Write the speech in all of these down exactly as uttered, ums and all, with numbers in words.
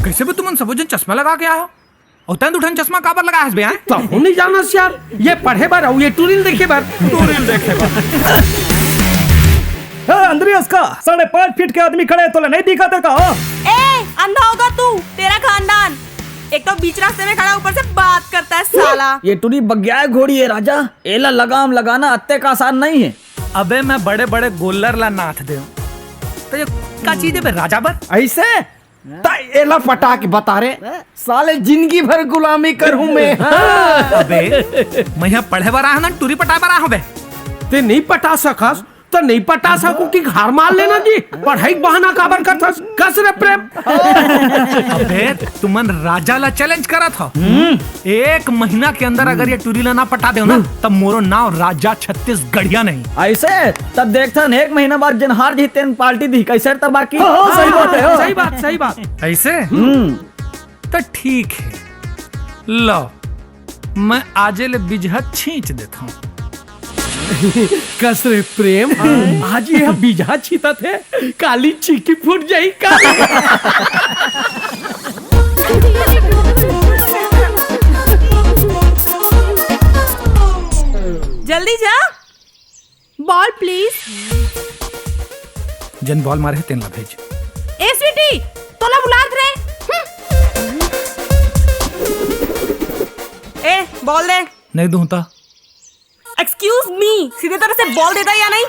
कइसे बे तुमन सबो झन चश्मा लगा के आए हो? अउ तैं दू ठन चश्मा काबर लगाए हस बे, हैं? तहूं नइ जानस यार, ये पढ़े बर अउ ये टूरी ल देखे बर। टूरी ल देखे बर। ए, अंद्रियास का साढ़े पाँच फीट के आदमी खड़े हे, तोला नइ दिखत हे का? ए, अंधा होगा तू, तेरा खानदान। एक तो बीच रास्ते में खड़ा, ऊपर से बात करता है साला। ये टूरी बग्याय घोड़ी हे राजा, एला लगाम लगाना अत्ते का आसान नइ हे। अबे मैं बड़े-बड़े गोल्लर ला नाथ देंव, त ये का चीज हे बे राजा बर? अइसे? त एला पटा के बता रे, साले जिंदगी भर गुलामी करहूं मैं। हाँ। अबे, मैं इहां पढ़े बर आए हंव ना, टूरी पटाए बर आए हंव बे। तैं नइ पटा सकस, त नइ पटा सकहूं कि हार मान लेना जी। पढ़ई के बहाना काबर करथस? कस रे प्रेम। अबे, तुमन राजा ला challenge करत हव। एक महीना के अंदर अगर ये टूरी ला ना पटा देव ना, तब मोरो नांव राजा छत्तीसगढ़िया नहीं। अइसे? तब देखथन, एक महीना बाद जेन हार जही, तेन पार्टी दिही। कइसे रे तब बाकी? हाँ, हाँ, सही बात हे, हाँ। सही बात, सही बात। अइसे? हम्म। त ठीक हे, लो, मैं आजे ले बिजहा छींच देथंव। कस रे प्रेम, आज ये बिजहा छींचत हे, काली चीकी फूट जाही का? जल्दी जा। Ball, please. जेन ball मारे हे, तेन ला भेज। ए, स्वीटी, तोला बुलात रे। हम्म। ए, ball दे। नइ दूं त? Excuse me, सीधे तरह से ball दे दा या नहीं?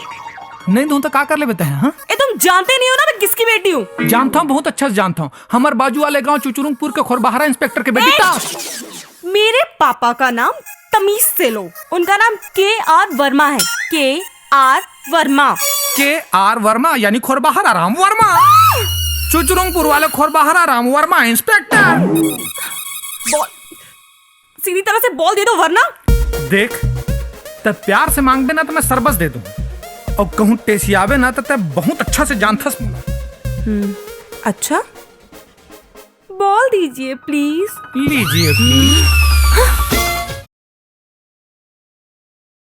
नइ दूं त का कर लेबे तैं, हाँ? ए, तुम जानते नहीं हो ना मैं किसकी बेटी हूँ। जानता हूँ, बहुत अच्छा से जानता हूँ। हमर बाजू वाले गांव चुचुरुंगपुर के खोरबहरा inspector के बेटी ए, का। मेरे पापा का नाम तमीज से लो, उनका नाम के आर वर्मा है। के आर वर्मा। के आर वर्मा यानी खोरबहरा राम वर्मा। चुचुरुंगपुर वाले खोरबहरा राम वर्मा inspector। Ball, सीधी तरह से ball दे दो वरना। देख, तैं प्यार से मांगबे ना त मैं सरबस दे दूं, अउ कहूं टेसियाबे ना त तैं बहुत अच्छा से जानथस मोला। हम्म, अच्छा। Ball दीजिए please। लीजिए please।